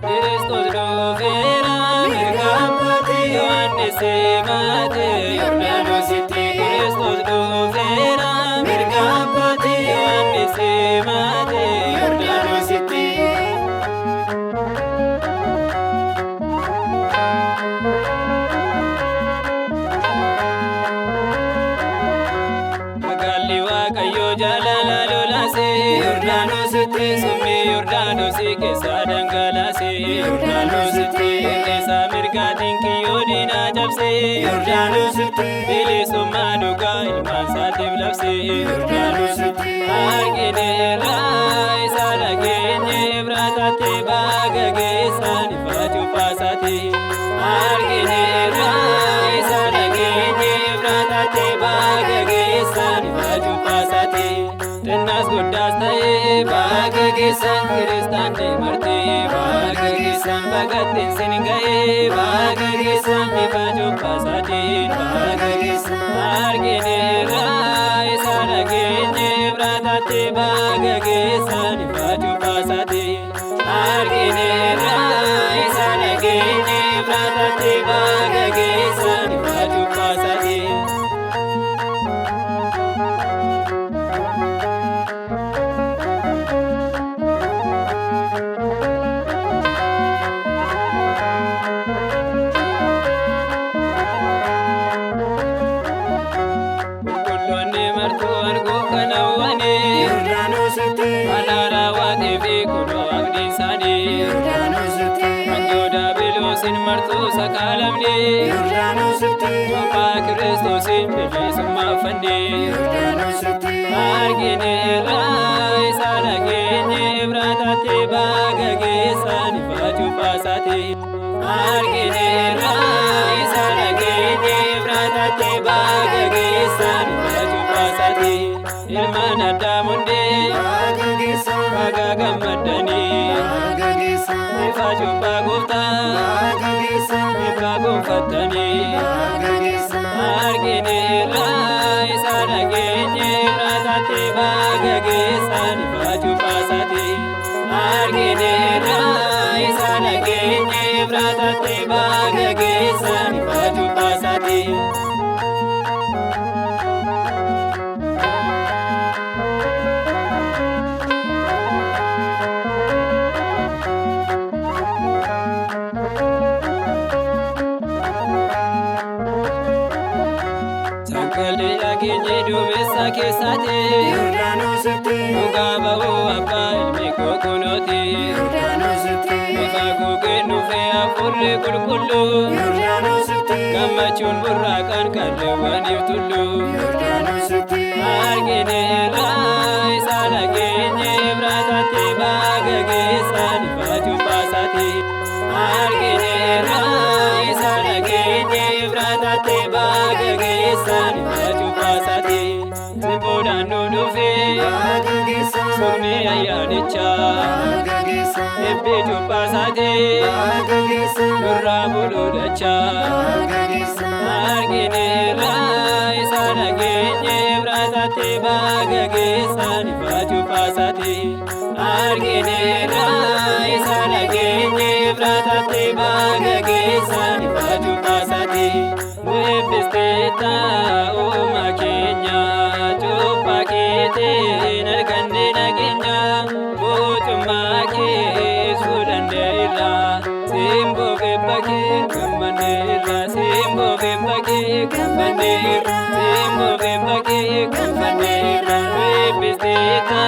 Kiristoos dhufeera mirga abbaatii, Yohaannis himate Yordaanositti. Kiristoos dhufeera mirga abbaatii, Yohaannis himate Yordaanositti. Magaalli Waaqayyoo jaalala lolaase Yordaanositti, summii Yordaanosi keessaa dhangalaase Yordaanositti, irreessa mirgaatiin kiyyoo diinaa cabse Yordaanositti, bilisummaa dhugaa ilmaan isaatiif labse Yordaanositti. Argineerra isa dhageenye, Efraataatti baga geessan ifa cuuphaasaati. Argineerra isa dhageenye, Efraataatti baga geessan ifa cuuphaasaati. Xinnaas guddaas ta'ee baga geessan, kiristaanni marti baga geessan, bagattiin sin ga'ee baga geessan ifa cuuphaasaatiin baga geessan. Argineerra isa dhageenye, Efraataatti baga geessan ifa cuuphaasaati. Argineerra isa dhageenye, Efraataatti baga geessan ifa cuuphaasaati. Qulqulloonni martuu arguuf kan hawwanii Yordaanositti, Alaala waaqii fi kunoo abdiin isaanii Yordaanositti, Wanjoo daabiloosiin martuu sakaalamni Yordaanositti, Cuuphaa Kiristoosiin bilisummaa uffannee Yordaanositti, Argineerra isa dhageenye, Efraataatti baga geessan ifa cuuphaasaati. Argineerra isa dhageenye, Efraataatti baga geessan ifa cuuphaasaati. Ilmaan Addaam hundee baga geessan, baga gammaddanii baga geessan, ifa cuuphaa gooftaa baga geessan, eebba gonfattanii. Baga geessan, Argineerra isa dhageenye, Efraataatti baga geessan ifa cuuphaasaati. Argineerra isa dhageenye, Efraataatti baga geessan ifa cuuphaasaati. Sagalee dhageenye duumessa keessaati. Yordaanositti, Dhugaa ba'uu abbaa ilmi koo kunooti. Yordaanositti, Ifa gugeen dhufee hafuurri qulqulluu. Yordaanositti, Gammachuun burraaqaan kalleewwaniif tullu. Yordaanositti, Argineerra isa dhageenye, Efraataatti baga geessan ifa cuuphaasaati. Argineerra isa dhageenye, Efraataatti baga geessan ifa cuuphaasaati. Simboodhaan nu dhufee baga geessan, sukni ayyaanichaa baga geessan, eebbi cuuphaasaati baga geessan, nurraa buluu dachaa. Baga geessan, Argineerra isa dhageenye, Efraataatti baga geessan ifa cuuphaasaati. Argineerra isa dhageenye, Efraataatti baga geessan ifa cuuphaasaati. Nu eebbisteetta uumaa keenya, cuuphaa keetiin arganne nageenya, mootummaa kee fudhanneerra, simboo eebba kee gammanneerra, simboo eebba kee gammanneerra, simboo eebba kee gammanneerra. Nu eebbisteetta